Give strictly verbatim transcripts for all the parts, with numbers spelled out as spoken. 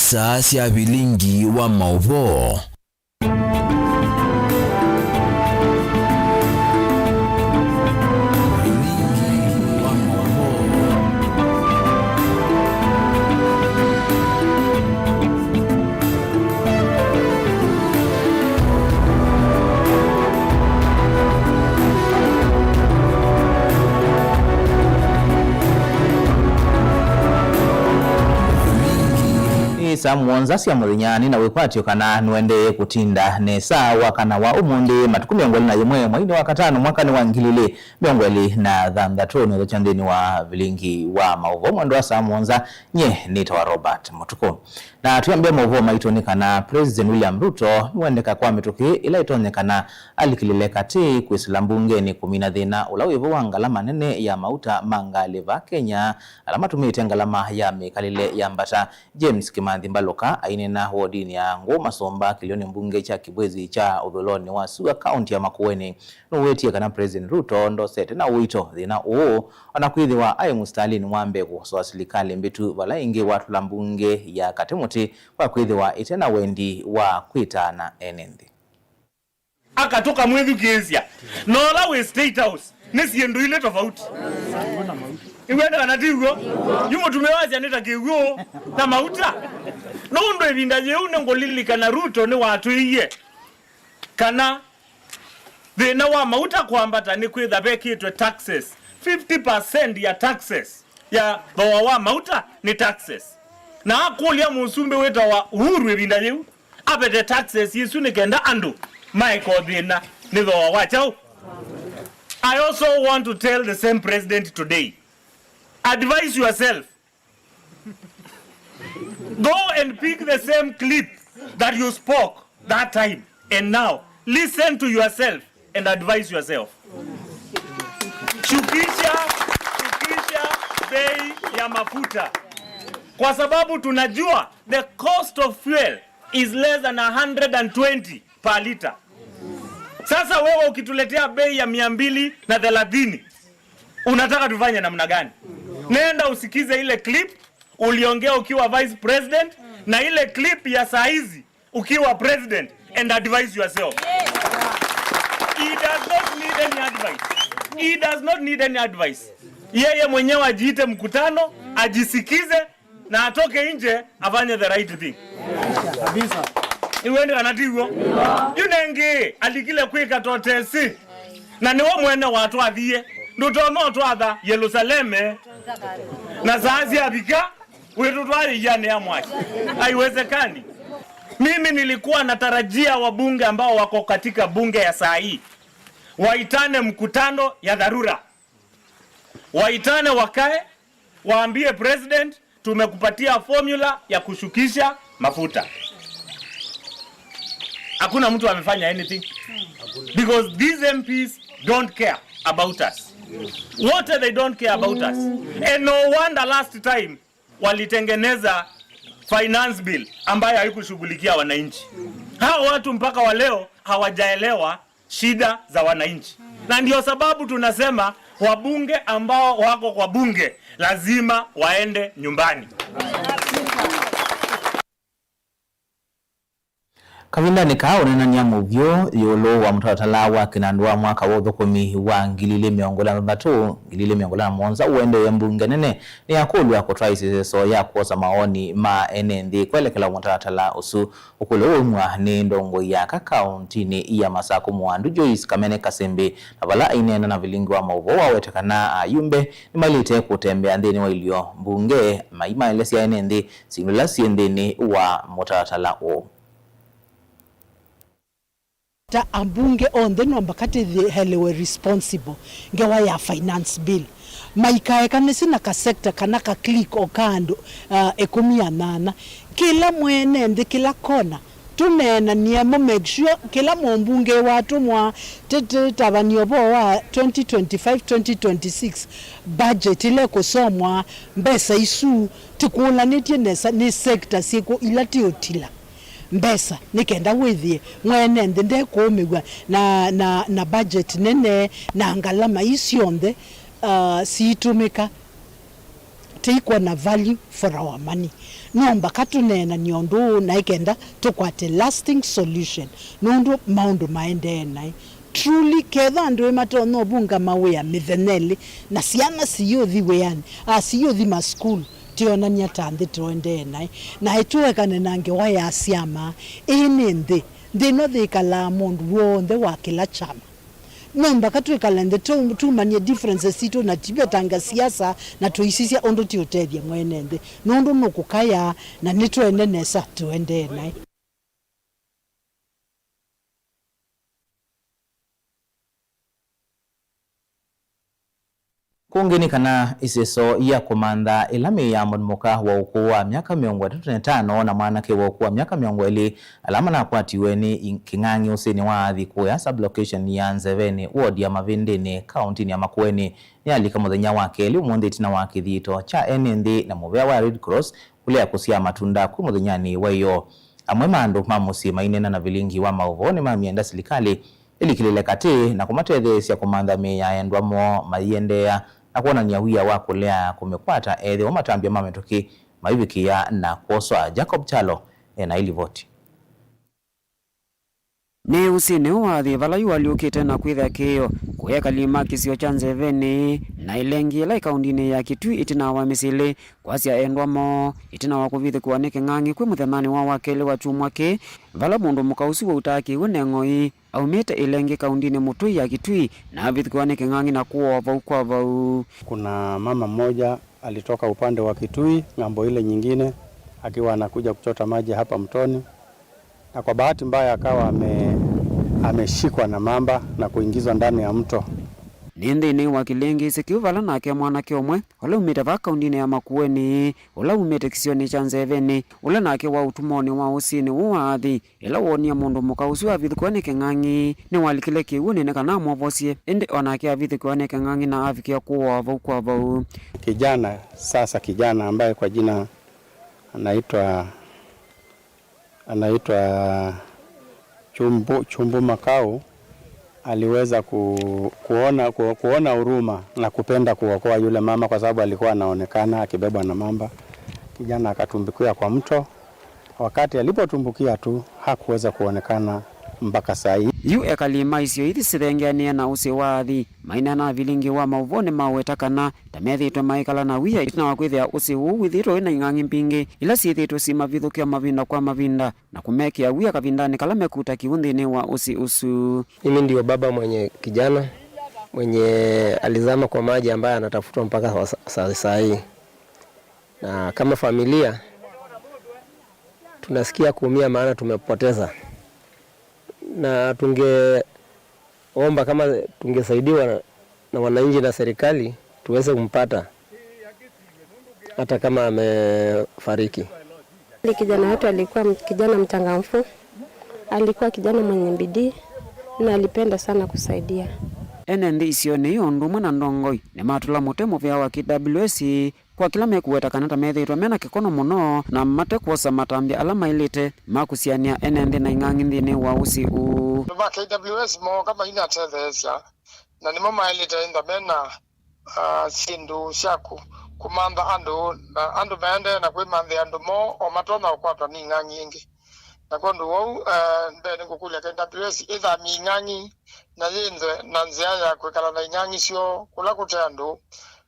Saa sya vilingi wa maũvoo. Nĩ saa mũonza sya mũthenya. Nĩ na wĩkwatyo kana nũendee kũtinda nesa. Wakana wa ũmũnthĩ, matukũ mĩongo ĩlĩ na yĩmwe, mweinĩ wa katano, mwakanĩ wa ngili ilĩ mĩongo ĩlĩ na thanthatũ, nĩũthokya nthĩnĩ wa vilingi wa maũvoo mwendo wa saa mũonza. Nyie nĩtawa Robert Mũtukũ. Na twĩambĩa maũvoo maitũ nĩ kana President William Ruto nĩwendeka kwa mĩtũkĩ ĩla ĩtonyekana alikĩlĩle katĩ kwĩsĩla mbungenĩ kũmina thĩna ũla wĩvo wa ngalama nene ya mauta ma ngalĩ vaa Kenya, ala matũmĩte ngalama ya mĩkalĩle yambata. James Kĩmanthi Mbalũka aineena wodinĩ ya Ngũũ Masũmba kĩlĩonĩ mbunge kya Kibwezi kya ũthũĩlonĩ wa Sua, kaũnti ya Makueni, nũwetie kana President Ruto ndosete na ũito thĩna ũũ, o na kwĩthĩwa aĩ mũsitalĩnĩ wa mbee kũkosoa silikalĩ mbĩtu vala ĩngĩ watũla mbunge ya katĩ mũtĩ kwa kwĩthĩwa ĩte na wendi wa kwĩtaana ene nthĩ. Aka tũkamwĩthukĩĩsya. Na ũla wĩ State House, nĩ syĩndũ ilĩ tofauti. Ĩw'ene kana ti w'o? Yu mũtumĩa wasya nĩ ta kĩw'ũ na mauta. Nũndũ ĩvinda yĩu nĩngũlilikana Ruto nĩwatwĩie kana thĩna wa mauta kwambata nĩ kwĩtha vekĩtwe taxes. Fifty percent ya taxes ya thooa wa mauta nĩ taxes. Na akũlya mũsumbĩ wĩtawa Uhuru ĩvinda yĩu, avete taxes isu nĩ kenda andũ maeka ũthĩna nĩ thooa wa kyaũ? I also want to tell the same president today, advise yourself. Go and pick the same clip that you spoke that time and now. Listen to yourself and advise yourself. Shukisha, shukisha bei ya mafuta. Kwa sababu tunajua the cost of fuel is less than a hundred and twenty per liter. Sasa wewe ukituletea bei ya mia mbili na thelathini, unataka tufanye namna gani? Nenda usikize ile clip uliongea ukiwa vice president, na ile clip ya saa hizi ukiwa president, and advise yourself. He does not need any advice. He does not need any advice. Yeye mwenyewe ajiite mkutano, ajisikize, na atoke nje afanye the right thing. Kabisa. Ĩw'ene kana ti w'o? Yu nengĩ alikile kwĩka totesi, na nĩwe mwene watwathie. Ndũtonya ũtwatha Yelusaleme na saa syavika wĩtũtwaa ĩianĩ ya mwaki. Haiwezekani. Mimi nilikuwa natarajia wabunge ambao wako katika bunge ya saa hii waitane mkutano ya dharura, waitane wakae, waambie president, tumekupatia formula ya kushukisha mafuta. Hakuna mtu amefanya anything because these M Ps don't care about us. Wote they don't care about us. And no wonder last time walitengeneza finance bill ambayo haikushughulikia wananchi. Hao watu mpaka wa leo hawajaelewa shida za wananchi. Na ndio sababu tunasema wabunge ambao wako kwa bunge lazima waende nyumbani. Kavindanĩ kaa ũneenany'a mũvyũ ĩũlũ wa mũtalatala wa kĩnandũ wa mwaka wa ũthũkũmi wa ngili ilĩ mĩongo ĩlĩ na thanthatũ, ngili ilĩ mĩongo ĩlĩ na mũonza ũendee, mbunge nene nĩyakũlw'a kũtwaa ĩseseso ya kwosa mawoni ma ene nthĩ kwelekela mũtalatala ũsu. Ũkũlyo ũũ waumw'a nĩ ndongoi ya aka kaũntinĩ ya Masakũ Mũandu, Joyce Kamene Kasembe, na vala aineena na vilingi wa maũvoo wawete kana ayumbe nĩmailĩte kũtembea nthĩnĩ wa ilio mbunge maimaelesya ene nthĩ syĩndũ ila syĩ nthĩnĩ wa mũtalatala ũũ. Ta ambunge onthe no mbaka tĩthĩelewe responsible ngewa ya finance bill. Maikaekanĩsye na ka sector kana ka clique o ka andũ, uh, ĩkũmi na nyanya. Kĩla mwene nthĩ, kĩla kona, tũneenanie mo, make sure kĩla mũmbunge watũmwa tĩtavany'a ũvoo wa twenty twenty-five, twenty twenty-six budget ĩla ĩkũsomwa, mbesa isu tĩkũlanĩtye nesa nĩ sector syĩkũ ila tiũtila mbesa, nĩ kenda wĩthĩe mwene nthĩ ndekũũmĩw'a na, na, na budget nene na ngalama ii syonthe, uh, siitũmĩka. Tĩikwona value for our money. No mbaka tũneenany'e ũndũ ũũ naĩ kenda tũkwate lasting solution, nũndũ maũndũ maendee naĩ. Truly, ketha andũ ĩ matonya ũvunga mawĩa mĩthenya ĩlĩ, na syana siyũthi wĩanĩ, a, siyũthi masukulu, tionany'a ta nthĩ tũendee naĩ. Na ĩtũekane na ngewa ya syama, ĩĩ nĩ nthĩ, nthĩ ĩno yĩkalaa mũndũ w'onthe wa kĩla kyama. No mbaka twĩkale nthĩ tũ-, tumany'e differences sitũ na tivetanga siasa na tũisisya ũndũ tiũtethya mwene nthĩ, nũndũ nũkũkaya na nĩtwene nesa tũendee naĩ. Kũngĩ nĩ kana ĩseso ya kũmantha ĩla mĩĩ ya mũndũ mũka wa ũkũũ wa myaka mĩongo ĩtatũ na ĩtano na mwanake wa ũkũũ wa myaka mĩongo ĩlĩ ala manakwatiwe nĩ i-, kĩng'ang'i ũsĩnĩ wa Athi kũya sublocation ya Nzeveni, ward ya Mavĩndĩnĩ, kaũntĩnĩ ya Makueni, nĩyalika mũthenya wa kelĩ ũmũnthĩ ĩtina wa kĩthito kya ene nthĩ na mũvea wa Red Cross kũlea kũsyaa matunda kwĩ mũthenyanĩ wa ĩyoo. Amwe ma andũ ma mũsyĩ maineena na vilingi wa maũvoo nĩmamyenda silikalĩ ĩlikĩlĩle katĩ na kũmatetheesya kũmantha mĩĩ ya endwa moo maiendeea na kwonany'a wia wa kũlea kũmĩkwata ethĩwa matambya ma mĩtũkĩ maivikĩa na kwoswa. Jacob Kyalo ena ĩlivoti. Nĩ ũsĩnĩ ũũ wa Athi vala yu walyũkĩte na kwĩthĩa kĩĩo kũya ekalĩ ma kĩsio kya Nzeveni na Ilengi ĩla ĩkaũndinĩ ya Kitui ĩtina wa mĩsyĩ ĩlĩ kwasya endwa moo ĩtina wa kũvithũkĩwa nĩ kĩng'ang'i kwĩ mũthenyanĩ wa wakelĩ wa kyumwa kĩĩ, vala mũndũ mũka ũsu wautaa kĩw'ũ na ĩng'oi aumĩte Ilengi kaũndinĩ Mũtũi ya Kitui na avithũkĩwa nĩ kĩng'ang'i na kũawa vau kwa vau. Kuna mama mmoja alitoka upande wa Kitui, ng'ambo ile nyingine, akiwa anakuja kuchota maji hapa mtoni, na kwa bahati mbaya akawa ame-, ameshikwa na mamba na kuingizwa ndani ya mto. Nĩ nthĩnĩ wa kĩlĩngĩĩsĩ kĩu vala nake mwanake ũmwe ũla umĩte vaa kaũndinĩ ya Makueni, ũla umĩte kĩsionĩ kya Nzeveni, ũla nake wa ũtumonĩ wa ũsĩnĩ ũũ wa Athi, ĩla woonie mũndũ mũka ũsu avithũkĩwa nĩ kĩng'ang'i, nĩwalikile kĩw'ũnĩ nĩ kana amwovosye, ĩndĩ o nake avithũkĩwa nĩ kĩng'ang'i na avikĩa kũawa vau kwa vau. Kijana, sasa kijana ambaye kwa jina anaitwa, anaitwa Chumbu, Chumbu Makau, aliweza ku-, kuona, ku-, kuona huruma na kupenda kuokoa yule mama kwa sababu alikuwa anaonekana akibebwa na mamba. Kijana akatumbukia kwa mto. Wakati alipotumbukia tu, hakuweza kuonekana mpaka saa hii. Yu ekalĩ ma isio ithi sithengeanĩe na ũsĩ wa Athi maineena na vilingi wa maũvoo nĩmaweta kana ta methĩĩtwe maikala na wia ĩtina wa kwĩthĩa ũsĩ ũũ wĩthĩĩtwe wĩ na ing'ang'i mbingĩ ila syĩthĩĩtwe simavithũkĩa mavinda kwa mavinda na kũmekĩa wia kavindanĩ kala mekuta kĩw'ũ nthĩnĩ wa ũsĩ ũsu. Mimi ndio baba mwenye kijana mwenye alizama kwa maji ambaye anatafutwa mpaka wa sa-, sa-, saa hii. Na kama familia, tunasikia kuumia maana tumepoteza. Na tungeomba kama tungesaidiwa na, na wananchi na serikali, tuweze kumpata hata kama amefariki. Ni kijana wetu alikuwa m-, kijana mchangamfu, alikuwa kijana mwenye bidii na alipenda sana kusaidia. Ene nthĩ isionĩ ii o ũndũ ũmwe na ndongoi nĩmatũla mũtĩ mũvea wa K W S kwa kĩla mekũweta kana ta methĩĩtwe me na kĩkono mũno na mate kwosa matambya ala maĩlĩte ma kũsianĩa ene nthĩ na ing'ang'i nthĩnĩ wa ũsĩ ũũ. Andũ ma K W S mooka mainatetheesya, na nĩmo maĩlĩte ĩntha me na, ah, syĩndũ sya kũ-, kũmantha andũ, na andũ maendee na kwĩmanthĩa andũ moo o matonya kũkwatwa nĩ ing'ang'i ingĩ. Na kwondũ wou, eh, mbee nĩngũkũlya K W S ĩthamye ing'ang'i na yĩnzwe na nzĩa ya kwĩkala na ing'ang'i syoo kũla kũte andũ,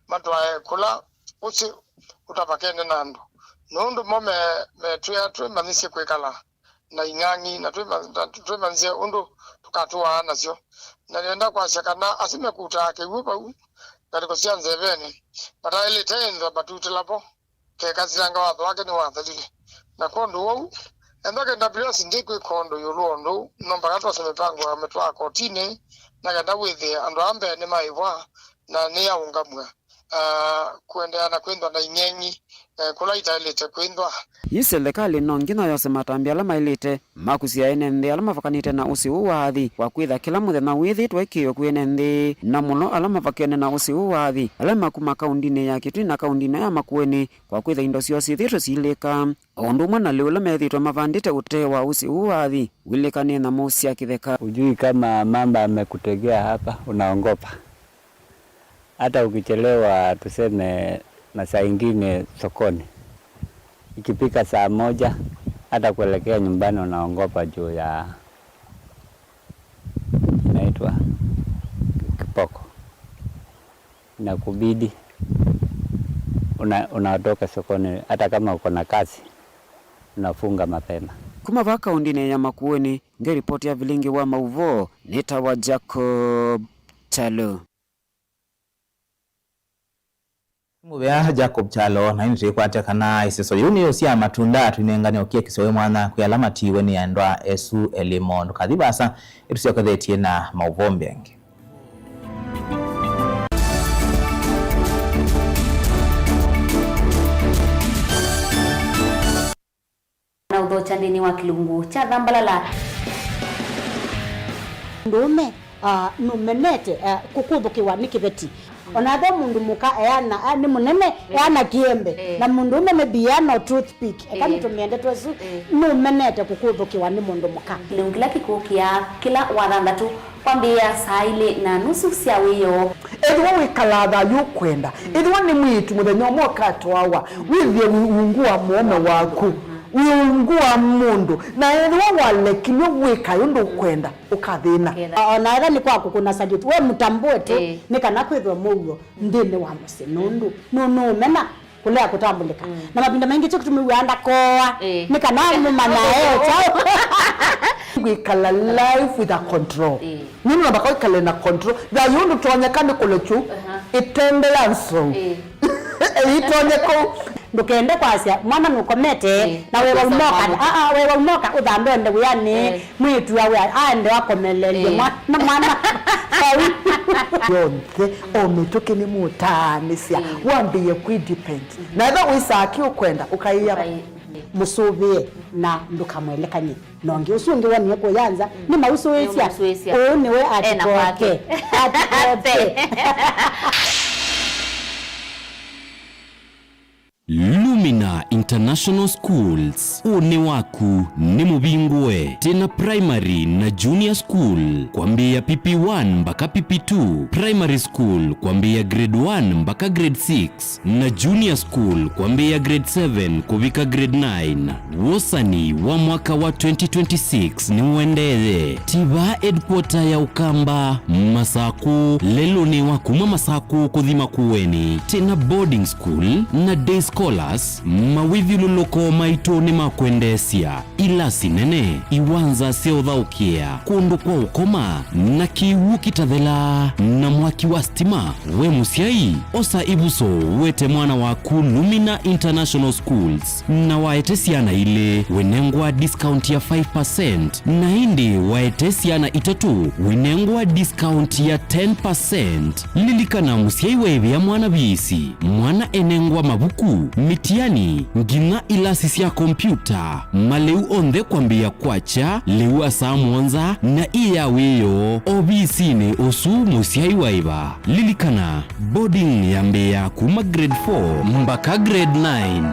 matwae kũla ũsĩ ũtavakene na andũ, nũndũ mo me-, metwĩa twĩmanyĩsye kwĩkala na ing'ang'i na twĩma-, na twĩmanyĩsye ũndũ tũkatũaa nasyo. Na nĩenda kwasya kana asu mekutaa kĩw'ũ vau ngalĩko sya Nzeveni, mataĩlĩte ĩnzwa matutĩla vo, keka silanga watho wake nĩwathelile. Na kwondũ wou, enda K W S ndĩkwĩka ũndũ ĩũlũ wa ũndũ ũu, no mpaka twose mĩvango ya mĩtwaa kotinĩ, na kenda wĩthĩe andũ aa mbee nĩmaĩvwa na nĩyaũngamw'a, ah, kũendeea na kwĩnthwa na ing'eng'i, eh, kũla itaĩlĩte kwĩnthwa. Yu silikalĩ no nginya yose matambya ala maĩlĩte ma kũsya ene nthĩ ala mavakanĩte na ũsĩ ũũ wa Athi, kwa kwĩtha kĩla mũthenya wĩthĩĩtwe kĩĩo kwĩ ene nthĩ, na mũno ala mavakene na ũsĩ ũũ wa Athi, ala makuma kaũndinĩ ya Kitui na kaũndinĩ ya Makueni, kwa kwĩtha indo syoo syĩthĩĩtwe siilĩka, o ũndũ ũmwe na lĩu ũla methĩĩtwe mavandĩte ũtee wa ũsĩ ũũ wa Athi ũilĩka nĩ nyamũ sya kĩtheka. Hujui kama mamba amekutegea hapa, unaogopa. Hata ukichelewa, tuseme, masaa ingine sokoni, Ikifika saa moja, hata kuelekea nyumbani unaogopa juu ya, inaitwa kipoko. Inakubidi una-, unatoka sokoni, hata kama uko na kazi, unafunga mapema. Kuma vaa kaũndĩnĩ ya Makueni, ngĩripoti ya vilingi wa mauvoo, nĩtawa Jacob Chalo. Mũvea Jacob Kyalo, na ĩndĩ twĩkwatya kana ĩseso yĩu nĩ ũsyaa matunda, twĩnengane ũkiakisyo wĩ mwanya kwĩ ala matiiwe nĩ endwa esu elimo. Ndũkathi vaasa, ĩtũsyokethetye na maũvoo mbee angĩ. Na ũthokya nthĩnĩ wa kĩlungu kya Thambalala. Mũndũũme, ah, nũmenete, ah, kũkũthũkĩwa nĩ kĩveti. O na ethĩwa mũndũ mũka eana, ah, nĩ mũnene, eana kĩembe. Eh. Na mũndũũme maybe eana o toothpick. Eka nĩtũmĩe ndeto ĩsu, nũmenete kũkũthũkĩwa nĩ mũndũ mũka. Kĩlungu kĩla kĩkũkĩa kĩla wathanthatũ. Kwambĩĩa saa ilĩ na nusu sya wĩoo. Ethĩwa wĩkalaa thayũ ũkwenda, ethĩwa nĩ mwĩĩtu mũthenya ũmwe ũkatwawa, wĩthĩe wĩ ungu wa mũũme waku, wĩ ungu wa mũndũ, na ethĩwa walekilw'e wĩka ũndũ ũkwenda, ũkathĩna. O na ethĩwa nĩ kwa kũkũna salute, we mũtambũe tu, ĩĩ, nĩ kana kwĩthwe mũuo nthĩnĩ wa mũsyĩ, nũndũ nũ-, nũũmena kũlea kũtambũlĩka. Mm. Na mavinda maingĩ kyo kĩtũmĩw'aa ndakoa, ĩĩ, nĩ kana mũmanyae kyaũ. Kwĩkala life with a control. Ĩĩ. Nũndũ nambaka wĩkale na control. Thayũ ndũtonyeka nĩ kũlekyu. Aha. Ĩtende ya nsou. Ĩĩ. Ĩitonyeka. Ndũkende kwasya mwana nũkomete, ĩĩ, na wewa ũnoka. Aa, wewa ũnoka ũthambe ũende wĩanĩ. Ĩĩ. Mwĩĩtu awe aende akomelelye, ĩĩ, mwa-, na mwana vau. Yonthe, o mĩtũkĩ nĩmũtaanĩsya, ĩĩ, wambĩĩe kwĩ depend. Mhm. Na ethĩwa wĩsaa kĩ ũkwenda, ũkaĩa mũsũvĩe na ndũkamwelekany'e na ũngĩ. Ũsu ũngĩ wonie kũya nza, mm, nĩmausũĩsya. Nĩmausũĩsya. Ũũ nĩwe ena kwake. Atikoke. Atikoke. Lumina International Schools, ũnĩ waku nĩ mũvingũe. Twĩna primary na junior school kwambĩĩa P P one mbaka P P two, primary school kwambĩĩa grade one mbaka grade six, na junior school kwambĩĩa grade seven kũvika grade nine. Wosani wa mwaka wa twenty twenty-six nĩũendeeye. Tiva headquarter ya Ũkamba, Masakũ, lelũnĩ wa kuma Masakũ kũthi Makueni. Twĩna boarding school na day scholars, mawĩthyũlũlũko maitũ nĩ ma kwendeesya. Ilasi nene, iwanza sya ũthaũkĩa, kũndũ kwa ũkoma, na kĩw'ũ kĩtathelaa, na mwaki wa stima. We mũsyai, osa ĩvuso wete mwana waku Lumina International Schools, na waete syana ilĩ, wĩnengwa discount ya five percent, na ĩndĩ waete syana itatũ, wĩnengwa discount ya ten percent. Lilikana, mũsyai waĩvĩa mwana viisi, mwana enengwa mavuku, mĩtiani, nginya ilasi sya kompyuta. Malĩu onthe kwambĩĩa kwakya lĩu saa mũonza na ĩ ya wĩoo ovisinĩ ũsu mũsyai waĩva. Lilikana, boarding yambĩĩa kuma grade four mbaka grade nine.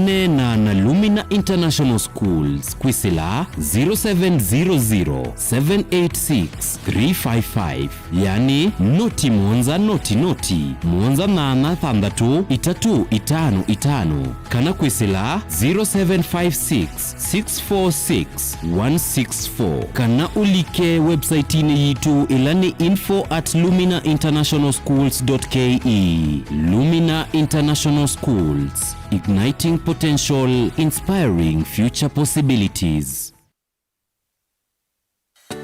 Neena na Lumina International Schools kwĩsĩla zero seven zero zero, seven eight six, three five five. Yani, noti mũonza noti noti, mũonza nyanya thanthatũ itatũ itano itano, kana kwĩsĩla zero seven five six, six four six, one six four, kana ũlike website-inĩ yitũ, ĩla nĩ info at lumina international schools dot K E. Lumina International Schools, igniting potential, inspiring future possibilities.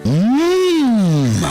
Mm.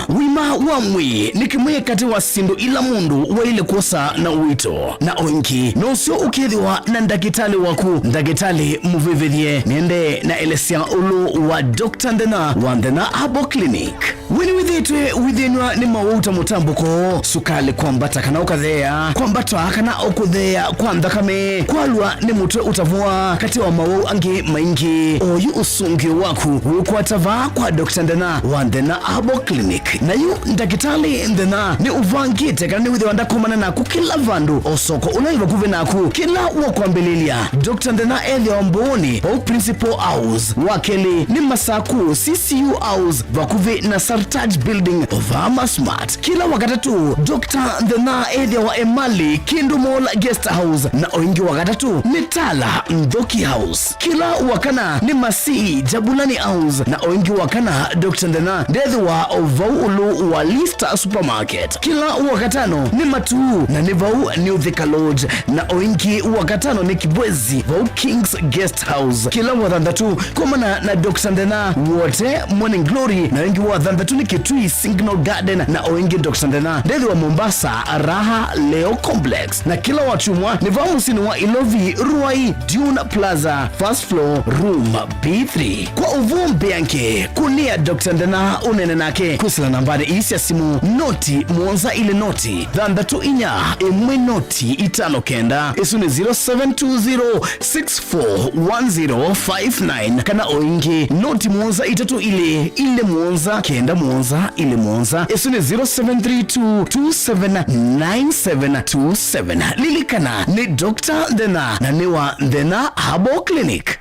Ũima wa mwĩĩ nĩ kĩmwe katĩ wa syĩndũ ila mũndũ waĩle kwosa na ũito, na o ĩngĩ no ũseo ũkethĩwa na ndakĩtalĩ waku, ndakĩtalĩ mũvĩvĩthye. Nĩende na elesya ũlũ wa Doctor Nthena wa Nthena Herbal Clinic. We nĩwĩthĩĩtwe wĩthĩnw'a nĩ mawau ta mũtambũko, sukalĩ kwambata kana ũkatheea, kwambata kana ũkũtheea kwa nthakame, kwalw'a nĩ mũtwe ũtavũa, katĩ wa mawau angĩ maingĩ? Oyu ũsũngĩo waku wĩũkwata vaa kwa Doctor Nthena wa Nthena Herbal Clinic. Na yu Ndakĩtalĩ Nthĩna nĩ ũvangĩte kana nĩ wĩthĩwa ndakomana naku kĩla vandũ, o soko ũla wĩ vakuvĩ naku. Kĩla wa kwambĩlĩlya, Doctor Nthĩna ethĩawa Mbũũnĩ, vau Principal House. Wa kelĩ nĩ Masaku, C C U House, vakuvĩ na Sartaj Building, Ovama Smart. Kĩla wa katatũ, Doctor Nthĩna ethĩawa Emali, Kindu Mall Guest House, na o ĩngĩ wa katatũ nĩ Tala Nthoki House. Kĩla wa kana nĩ Masii, Jabulani House, na o ĩngĩ wa kana, Doctor Nthĩna ndethĩwa o vau ũlũ wa Lista Supermarket. Kĩla wa katano nĩ Matuu, na nĩ vau New Thika Lodge, na o ĩngĩ wa katano nĩ Kibwezi, vau King's Guest House. Kĩla wa thanthatũ, komana na Doctor Nthĩna Wote Morning Glory, na o ĩngĩ wa thanthatũ nĩ Kitui Signal Garden, na o ĩngĩ Doctor Nthĩna ndethĩwa Mombasa Raha Leo Complex. Na kĩla wa kyumwa nĩ vaa mũsyĩnĩ wa Ilovi, Ruai, Dune Plaza, first floor, room B three. Kwa ũvoo mbeange, kũnĩa Doctor Nthĩna ũneene nake kwĩsĩla nambanĩ ii sya simũ, noti mũonza ilĩ noti thanthatũ inya ĩmwe noti itano kenda. Ĩsu nĩ zero seven two zero six four one zero five nine, kana o ĩngĩ, noti mũonza itatũ ilĩ ilĩ mũonza kenda mũonza ilĩ mũonza. Ĩsu nĩ zero seven three two two seven nine seven two seven. Lilikana, nĩ Doctor Nthĩna, na nĩ wa Nthĩna Herbal Clinic.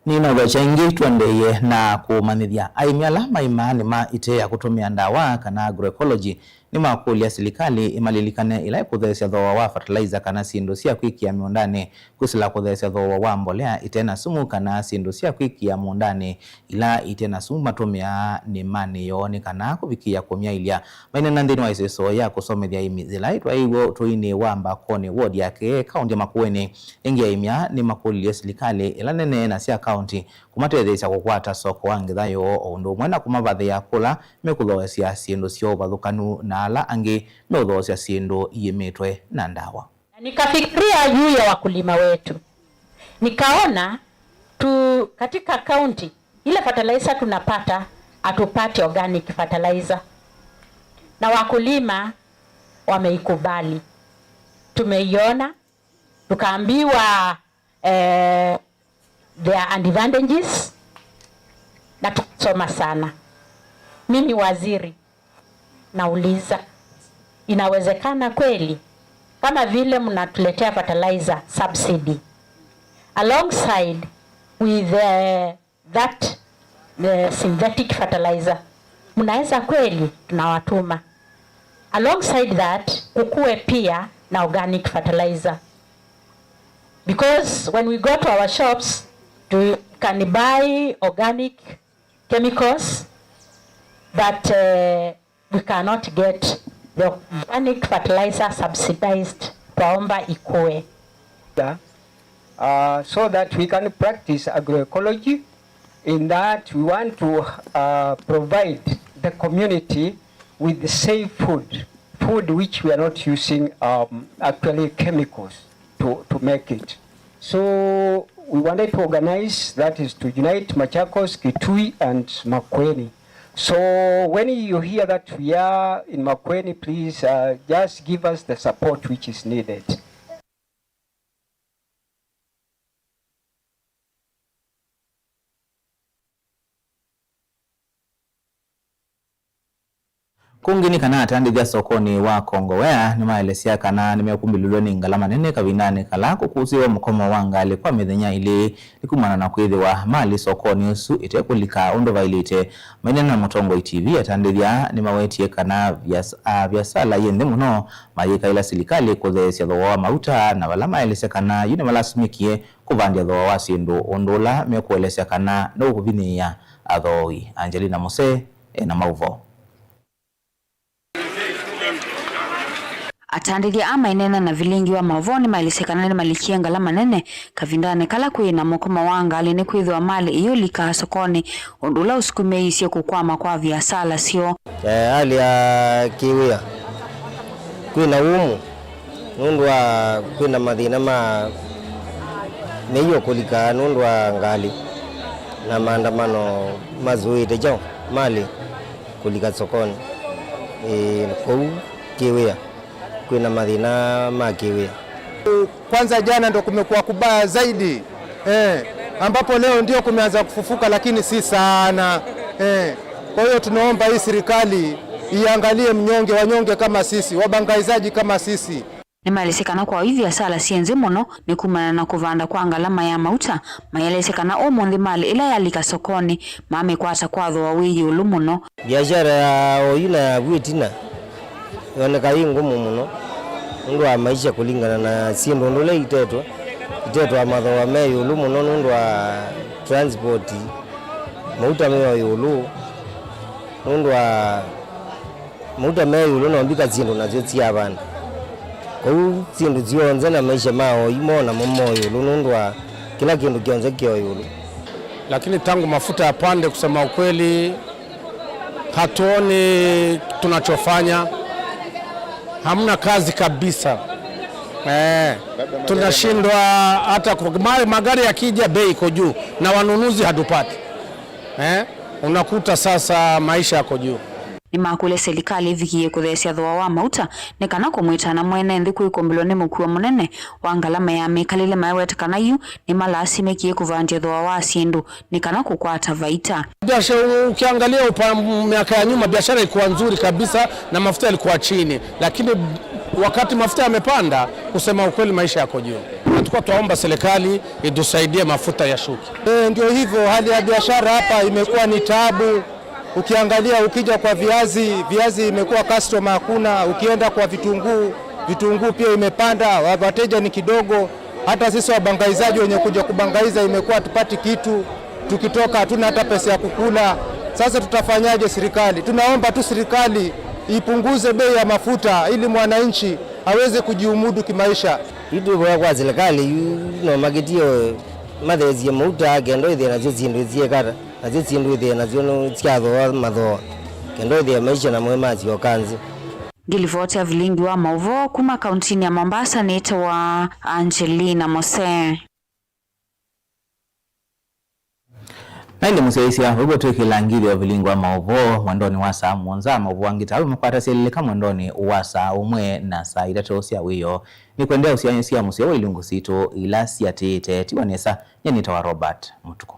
Nĩnakwasya ĩngĩ, tũendeeye na kũmanyĩthya aĩmi ala maimaa nĩma ĩte ya kũtũmĩa ndawa kana agroecology nĩmakũlya silikalĩ ĩmalilikane ĩla ĩkũtheesya thooa wa fertilizer kana syĩndũ sya kwĩkĩa mĩũndanĩ kwĩsĩla kũtheesya thooa wa mbolea ĩte na sumu kana syĩndũ sya kwĩkĩa mũũndanĩ ila ite na sumu matũmĩaa nĩmanĩ yoo nĩ kana kũvikĩĩa kũmyaĩlya. Maineena nthĩnĩ wa ĩseso ya kũsomethya aĩmi yĩla ĩtwaĩiwe ũtũinĩ wa Mbakoni, ward ya Kee, kaũntĩ ya Makueni, ĩngĩ aĩmi aa nĩmakũlilye silikalĩ ĩla nene na sya kaũntĩ kũmatetheesya kũkwata soko wa ngitha yoo, o ũndũ ũmwe na kũmavathĩa kũla mekũthoosya syĩndũ syoo ũvathũkanu na ala angĩ meũthoosya syĩndũ iĩmĩtwe na ndawa. Na nikafikiria juu ya wakulima wetu. Nikaona tu katika county, ile fertilizer tunapata, hatupati organic fertilizer. Na wakulima wameikubali. Tumeiona, tukaambiwa, eh, there are advantages, na tukasoma sana. Mimi waziri, nauliza, inawezekana kweli kama vile mnatuletea fertilizer subsidy alongside with, eh, that, eh, synthetic fertilizer, mnaweza kweli, tunawatuma alongside that kukuwe pia na organic fertilizer, because when we go to our shops, we can buy organic chemicals, but, eh, we cannot get the organic fertilizer subsidized. Twaomba ikuwe. Uh, so that we can practice agroecology in that we want to, uh, provide the community with safe food, food which we are not using, um, actually chemicals to, to make it. So we wanted to organize, that is to unite Machakos, Kitui and Makueni. So when you hear that we are in Makueni, please, uh, just give us the support which is needed. Kũngĩ nĩ kana atandĩthya sokonĩ wa Kongowea nĩmaelesya kana nĩmekumbĩlĩlwe nĩ ngalama nene kavindanĩ kala kũkũsĩĩwe mũkomo wa ngalĩ kwa mĩthenya ĩlĩ nĩ kumana na kwĩthĩwa malĩ sokonĩ ũsu ĩtekũlika ũndũ vaĩlĩte. Maineena na Mũtongoi T V, atandĩthya nĩmawetie kana vias-, a, viasala yĩ nthĩ mũno mayĩkaĩla silikalĩ kũtheesya thooa wa mauta, na vala maelesya kana yu nĩmalasimĩkie kũvandĩa thooa wa syĩndũ, ũndũ ũla mekũelesya kana nũkũvinyĩĩa athooi. Angelina Muse ena maũvoo. Atandĩthya aa maineena na vilingi wa maũvoo nĩmaelesya kana nĩmalikie ngalama nene kavindanĩ kala kwĩ na mũkomo wa ngalĩ nĩkwĩthĩwa malĩ ĩyũlikaa sokonĩ, ũndũ ũla ũsukumĩĩisye kũkwama kwa viasala syoo. Eh, hali ya kĩwĩa kwĩ na umu nũndũ wa kwĩ na mathĩna ma mĩio kũlika nũndũ wa ngalĩ na maandamano mazũĩte kyaũ malĩ kũlika sokonĩ. Ĩĩ, kũu kĩwĩa kwĩ na mathĩna ma kĩwĩa. Kwanza jana ndo kumekuwa kubaya zaidi, eh, ambapo leo ndio kumeanza kufufuka, lakini si sana, eh. Kwa hiyo tunaomba hii serikali iangalie mnyonge, wanyonge kama sisi, wabangaizaji kama sisi. Nĩmaelesye kana kwa oyu viasala syĩ nzĩ mũno nĩ kumana na kũvanda kwa ngalama ya mauta. Maelesye kana ũmũnthĩ malĩ ĩla yalika sokonĩ, mamĩkwata kwa thooa wĩ ĩũlũ mũno. Biashara ya oyu na ya vu ĩtina yoneka yĩ ngũmũ mũno nũndũ wa maisha kũlingana na syĩndũ ũndũ ũla itetwe, itetwa mathooa me ĩũlũ mũno nũndũ wa transport, mauta me o ĩũlũ nũndũ wa mauta me ĩũlũ no mbika syĩndũ nasyo syavanda. Kwoou syĩndũ syonthe na maisha ma oyu mo namo mo ĩũlũ nũndũ wa kĩla kĩndũ kyonthe kĩ o ĩũlũ. Lakini tangu mafuta yapande, kusema ukweli, hatuoni tunachofanya. Hamna kazi kabisa. Eh, tunashindwa hata ku-, ma-, magari yakija bei iko juu na wanunuzi hatupati. Eh, unakuta sasa maisha yako juu. Nĩmakũlya silikalĩ ĩvikĩĩe kũtheesya thooa wa mauta nĩ kana kũmwĩtana mwene nthĩ kwĩkũmbĩlwa nĩ mũkuo mũnene wa ngalama ya mĩkalĩle. Maweta kana yu nĩmalasimĩkie kũvandya thooa wa syĩndũ nĩ kana kũkwata vaita. Biashara, ukiangalia upa-, miaka ya nyuma biashara ilikuwa nzuri kabisa na mafuta yalikuwa chini, lakini wakati mafuta yamepanda, kusema ukweli, maisha yako juu. Na tulikuwa twaomba serikali itusaidie mafuta yashuke. Eh, ndio hivyo, hali ya biashara hapa imekuwa ni taabu. Ukiangalia, ukija kwa viazi, viazi imekuwa customer hakuna. Ukienda kwa vitunguu, vitunguu pia imepanda, wa-, wateja ni kidogo. Hata sisi wabangaizaji wenye kuja kubangaiza imekuwa tupati kitu, tukitoka hatuna hata pesa ya kukula. Sasa tutafanyaje serikali? Tunaomba tu serikali ipunguze bei ya mafuta ili mwananchi aweze kujiumudu kimaisha. Yu twĩvoya kwa silikalĩ yu no makĩtie matheesye mauta kenda ĩthĩe nasyo syĩndũ syĩkata, nasyo syĩndũ ĩthĩe nasyo nĩ syathooa mathooa, kenda ĩthĩe maisha namo masyoka nzĩ. Ngĩlivoti ya vilingi wa maũvoo kuma kauntinĩ ya Mombasa nĩtawa Angelina Mose. Na ĩndĩ mũsyaĩĩsya, ũu ũtwĩkĩla ngili ya vilingi wa maũvoo mwendonĩ wa saa mũonza. Maũvoo angĩ ta au makwatasya lĩlĩka mwendonĩ wa saa ũmwe na saa itatũ sya wĩoo. Nĩ kũendeea ũsyaĩĩsya mũseo wa ilungu sitũ ila siatĩĩte. Tiwa nesa, nyie nĩtawa Robert Mũtukũ.